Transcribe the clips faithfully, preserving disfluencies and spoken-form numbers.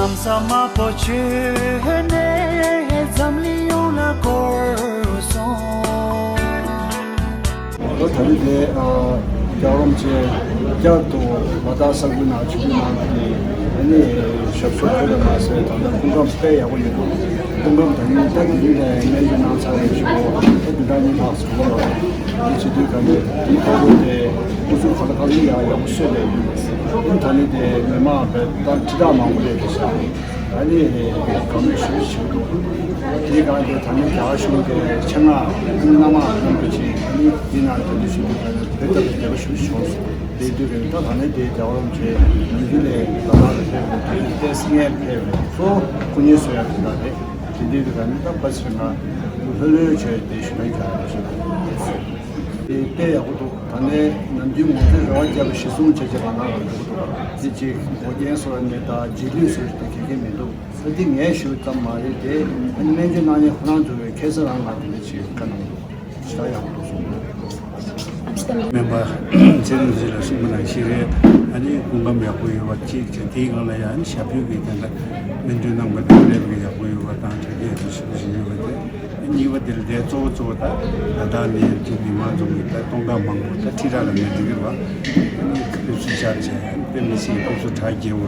ལམ་ཟབ་མ་པོ་བྱོན་ནས་འཛམ་གླིང་ཡོངས་ལ་བསྐོར་སོང་། ད་རེས་དེ་རྒྱལ་བ་རིན་པོ་ཆེ་བསྐྱར་དུ་ལ་དྭགས་ས་ཁུལ་ནང་ཆིབས་བསྒྱུར་གནང་སྟེ། ཨ་ནི་ཞབས་སོར་ཕེབས་པ་མ་ཟད། ད་ལྟ་སྐུ་ཁམས་དཔེ་ཡག་པོ་ཡོད་འདུག་སྐུ་ཁམས་ད་ནི་ད་གི་ཡུལ་ལ་སྨན་བཅོས་གནང་ཚར་བའི་གཞུག་གུ་ད་བདུན་ཕྲག་གཉིས་ལྷག་ཙམ་ཡོད་རེད། དེ་བྱེད་དུས་ད་ནི་དེའི་ཁ་ཐུག་དེ་སྐུ་གཟུགས་ག་ལ་ག་ལ་ཡག་ཡག་པོ་གསོས་ནས་ཡོད། ཨ་ནི་ད་ནི་དེ་མི་མང་བས་ད་ཁྲི་ཕྲག་མང་པོ་སླེབས་འདུག་ཟེར། ཨ་ནི་དགའ་མོས་ཞེ་པོ་བྱེད་ཀྱི་འདུག་དེའི་སྒང་དེ་ད་ནི་རྒྱ་གར་གཞུང་གི་ཆེད་མངགས་མི་མང་མཉམ་དུ་ཕྱིན། ཨ་ནི་འདི་ནང་དེ་འདྲ་ཞུ་རྒྱུ་དེ་དཔེ་ལྟ་བུ་བདེ་པོ་ཞེ་པོ་བྱུང་སོང་། དེ་དུས་རིང་ད་ད་ནི་དེ་རྒྱལ་བ་རིན་པོ་ཆེ་ནམ་རྒྱུན་ལས་ལ་དྭགས་ལ་ཕེབས་པའི་དུས་ཏོག་ཙམ་སྔོན་ཕེབས་པའི་གཙོ་བོ་སྐུ་ཉིད་གསོལ་ཡག་དེ་འདྲ་རེད། དེ་འདྲའི་དུས་ད་ནི་ད་ཕལ་ཆེར་ང་ལྷོད་ལྷོད་བྱས་དེ་ཞུ་ན་རྒྱ་གར་ཞུ་ན། དེ་དཔེ་ཡག་པོ་འདུག་ད་ནས་ནམ་རྒྱུན་ང་ཚོས་རེ་བ་བརྒྱབ་པ་གཞིར་བཟུང་བྱས་བྱས་ལ་ང་རང་འགྲོ་གི་འདུག་དེ་གཅིག་འགོག་རྐྱེན་བཟོ་ཡ་མེད། ད་རྗེས་ལུས་བཟོ་རྒྱུ་དེ་ག་གེ་མི་འདུག་ས་དེ་ངས་ཞུས་ཙམ་མ་རེད་དེ། ཨ་ནི་སྨན་བཅོས་གནང་མཁན་ཁོ་རང་ཚོ་བས་ཁ་སང་རང་ང་དེ་འདྲ་བྱེད་བཀའ་གནང་འདུག་ཞེ་དྲག་ཡག་པོ་འདུག་གསུངས་འདུག་སྨན་པ་ཚེ་རིང་རྗེ་ལགས་གསུངས་པ་ནང་བཞིན་རེད། ཨ་ནི་སྐུ་ཁམས་ཡག་པོ་ཡོད་པ་གཅིག་བྱས། དེའི་སྒང་ལ་ཡང་ཨ་ནི་ཞབས་ཞུ་གི་དེ་འདྲ་སྨན་བཅོས་གནང་པ་དང་ལས་ཀ་ཡག་པོ་ཡོད་པ་དང་གྲ་རྒྱས་ཡག་པོ་ཞེ་པོ་ཞིག་ཡོད་པ་དེ། གཉིས་པ་དེ་ལ་དེ་གཙོ་བོ་གཙོ་བོ་ད་ད་ལྟ་ནས་ཀྱི་མི་མང་ཚོ་གི་ད་སྟོང་ཕྲག་མང་པོ་ད་ཁྲི་ཕྲག་ལ་མེད་འགྲོ་གི་རེད་པ། ཨ་ནི་ཕེབས་བསུ་བཅར་བྱས། ཨ་ནི་དཔེ་མི་སྲིད་ཕེབས་བསུ་གྲ་རྒྱས་པོ།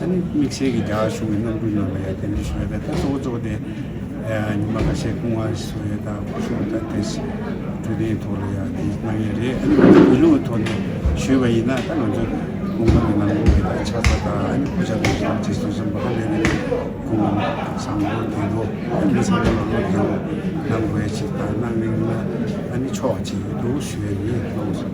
ཨ་ནི་དམིགས་བསལ་གྱི་རྒྱ་གར་གཞུང་གི་རྣམ་འགྱུར་ནང་ལ་ཡང་དེ་འདྲ་ཞུ་ཡ། ད་ད་གཙོ་བོ་གཙོ་བོ་དེ་ཉི་མ་ཁ་ཤས་སྐུ་ངལ་གསོ་ཡ་དང་སྐུ་གཟུགས་ད་དེ་འཕྲོད་བསྟེན་ཐོག་ལ་ཡང་དེ་གནང་ཡ་རེད། ཨ་ནི་བོད་ལུགས་ཐོག་ནས་ཞུས་པ་ཡིན་ན། ད་ང་ཚོ་སྐུ་ངལ་གྱི་ནང་ལོགས་ཀྱི་ད་ཆ་ཚང་དང་། ཨ་ནི་སྐུ་ཆ་དང་ཅིག་བྱེད་སོང་ཙམ་པ་ལས་ནས་སྐུ་ངལ་བཟང་པོ་བདེ་པོ། ཨ་ནི་མི་ཚང་མ་ལ་བློ་བདེ་པོ་གནང་དགོས་ཅིག་དང་། གནང་མེད་ན་ཨ་ནི་ཆོག་ཅིག་འདུག་ཞུ་ཡ་ཡིན། ལགས་སོ།